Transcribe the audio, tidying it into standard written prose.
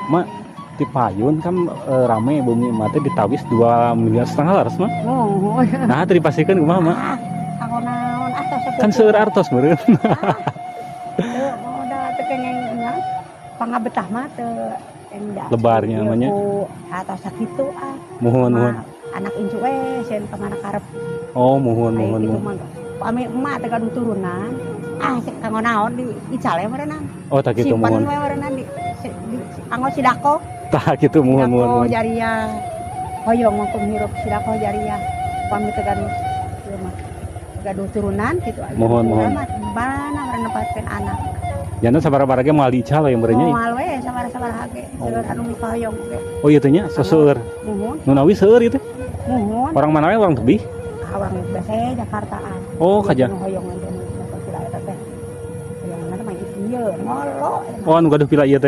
Mak, di payun kan rame bumi emak teh ditawis 2,5 miliar leres, Mak. Oh, Nah, teu dipasihkeun kumaha, Mak? Ah, kanggo naon ah tos. Kan seueur artos meureun. Teu modal teu kengeng nya. Pangabetah mah teu endah. Lebarnya mah nya. Atau sakitu ah. Muhun, muhun. Mah, anak incu we sieun ka mana karep. Oh, muhun, muhun, gitu muhun. Mah. Pami emak teh gaduh turunan. Ah, cek kanggo naon di ical we meureunang. Oh, tah kitu. Simpen Muhun. We meureunang di kanggo sidako. Tah kitu, muhun, muhun, Sidako muhun. Jariah. Hoyong mangkum hirup sidako jariah. Pami teh gaduh ieu mah. Gaduh turunan gitu aja. Muhun, muhun. Mah bana meureun nempatkeun anak. Jangan sabaraha ge moal diical we meureun nya. Moal we sabaraha-sabaraha ge. Seueur anu mikahoyong ge. Oh, ieu teh nya seueur. Muhun. Nu nawi seueur ieu teh. Muhun. Orang mana we, orang tebih? Ah, urang biasa Jakartaan. Oh, kaja. Nu hoyong teh nu vila eta teh. Hoyong mah ieu ngolo. Oh, anu gaduh vila ieu teh.